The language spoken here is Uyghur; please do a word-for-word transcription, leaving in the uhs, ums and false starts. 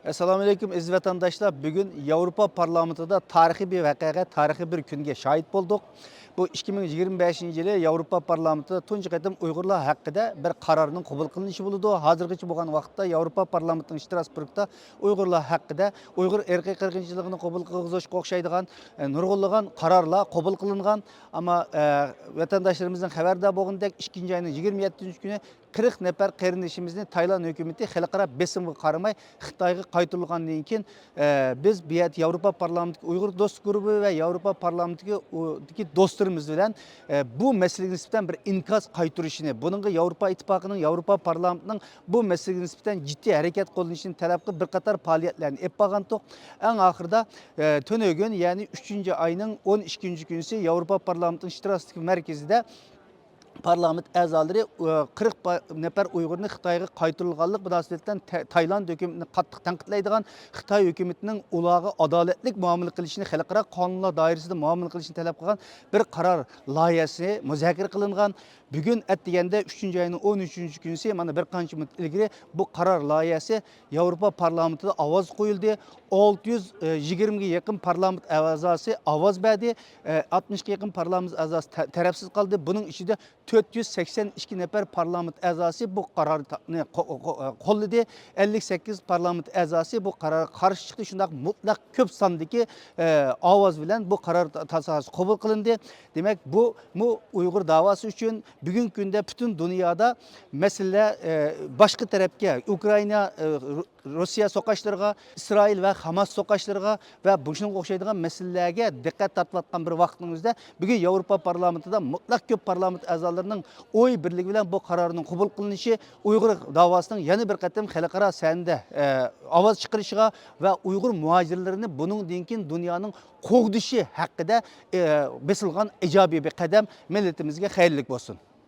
ئەسسالامۇئەلەيكۇم، ئەزىز ۋەتەنداشلار! بۈگۈن ياۋروپا پارلامېنتىدا تارىخىي بىر ۋەقەگە، تارىخىي بىر كۈنگە شاھىت بولدۇق. بۇ ئىككى مىڭ يىگىرمە بەشىنچى يىلى ياۋروپا پارلامېنتىدا تۇنجى قېتىم ئۇيغۇرلار ھەققىدە بىر قارارنىڭ قوبۇل قىلىنىشى بولىدۇ. ھازىرغىچە بولغان ۋاقىتتا ياۋروپا پارلامېنتىنىڭ شتراسبۇرگدا ئۇيغۇرلار ھەققىدە، ئۇيغۇر ئىرقىي قىرغىنچىلىقىنى قوبۇل قىلغۇزۇشقا ئوخشايدىغان، ئە، نۇرغۇنلىغان قارارلار قوبۇل قىلىنغان. ئەمما، ئە، ۋەتەنداشلىرىمىزنىڭ خەۋەردار بولغىنىدەك، ئىككىنچى ئاينىڭ يىگىرمە يەتتىنچى كۈنى قىرىق نەپەر قېرىندىشىمىزنى تايلاند ھۆكۈمىتى خەلقئارا بېسىمغا قارىماي خىتايغا قايتۇرۇلغاندىن كېيىن، ئە، بىز بۇ يەردە ياۋروپا پارلامېنتىدىكى ئۇيغۇر دوست گۇرۇپپا ۋە ياۋروپا پارلامېنتىدىكى ئۇ-، دىكى دوستلىرىمىز بىلەن، ئە، بۇ مەسىلىگە نىسبەتەن بىر ئىنكاس قايتۇرۇشىنى، بۇنىڭغا ياۋروپا ئىتتىپاقىنىڭ، ياۋروپا پارلامېنتىنىڭ بۇ مەسىلىگە نىسبەتەن جىددىي ھەرىكەت قوللىنىشىنى تەلەپ قىلىپ بىر قاتار پائالىيەتلەرنى ئېلىپ بارغانتۇق. ئەڭ ئاخىرىدا، ئە، تۈنۈگۈن، يەنى ئۈچىنچى ئاينىڭ ئون ئىككىنچى كۈنىسى ياۋروپا پارلامېنتىنىڭ شتراسبۇرگ مەركىزىدە پارلامېنت ئەزالىرى، ئۇ، قىرىق پا-، نەپەر ئۇيغۇرنى خىتايغا قايتۇرۇلغانلىق مۇناسىۋەتلىك بىلەن تە-، تايلاند ھۆكۈمىتىنى قاتتىق تەنقىدلەيدىغان، خىتاي ھۆكۈمىتىنىڭ ئۇلارغا ئادالەتلىك مۇئامىلە قىلىشىنى، خەلقئارا قانۇنلار دائىرىسىدە مۇئامىلە قىلىشىنى تەلەپ قىلغان بىر قارار لايىھەسى مۇزاكىرە قىلىنغان. بۈگۈن ئەتىگەندە ئۈچىنچى ئاينىڭ ئون ئۈچىنچى كۈنىسى، مانا بىر قانچە مىنۇت ئىلگىرى بۇ قارار لايىھەسى ياۋروپا پارلامېنتىدا ئاۋاز قويۇلدى. ئالتە يۈز يىگىرمە يىگىرمە يېقىن پارلامېنت ئەزاسى ئاۋاز بەردى. ئاتمىشقا يېقىن پارلامېنت ئەزاسى تە-، تەرەپسىز قالدى. بۇنىڭ ئىچىدە تۆت يۈز سەكسەن ئىككى نەپەر پارلامېنت ئەزاسى بۇ قارارنى قو-، قو-، قوللىدى. ئەللىك سەككىز پارلامېنت ئەزاسى بۇ قارارغا قارشى چىقتى. شۇنداق مۇتلەق كۆپ ساندىكى، ئە، ئاۋاز بىلەن بۇ قارار تا-، تاسادىپىي قوبۇل قىلىندى. دېمەك، بۇ، بۇ ئۇيغۇر داۋاسى ئۈچۈن بۈگۈنكى كۈندە پۈتۈن دۇنيادا مەسىلىلەر، ئە، باشقا تەرەپكە، ئۇكرائىنا، ئە، رۇ-، روسىيە سوقاشلىرىغا، ئىسرائىل ۋە خاماس سوقاشلىرىغا ۋە بۇ شۇنىڭغا ئوخشايدىغان مەسىلىلەرگە دىققەت تارتىۋاتقان بىر ۋاقىتنىڭ ئۆزىدە، بۈگۈن ياۋروپا پارلامېنتىدا مۇتلەق كۆپ پارلامېنت ئەزالىرىنىڭ ئوي بىرلىكى بىلەن بۇ قارارنىڭ قوبۇل قىلىنىشى ئۇيغۇر داۋاسىنىڭ يەنە بىر قېتىم خەلقئارا سەھنىدە، ئە، ئاۋاز چىقىرىشىغا ۋە ئۇيغۇر مۇھاجىرلىرىنى بۇنىڭدىن كېيىن دۇنيانىڭ قوغدىشى ھەققىدە، ئە، بېسىلغان ئىجابىي بىر قەدەم مىللىتىمىزگە خەيرلىك بولسۇن.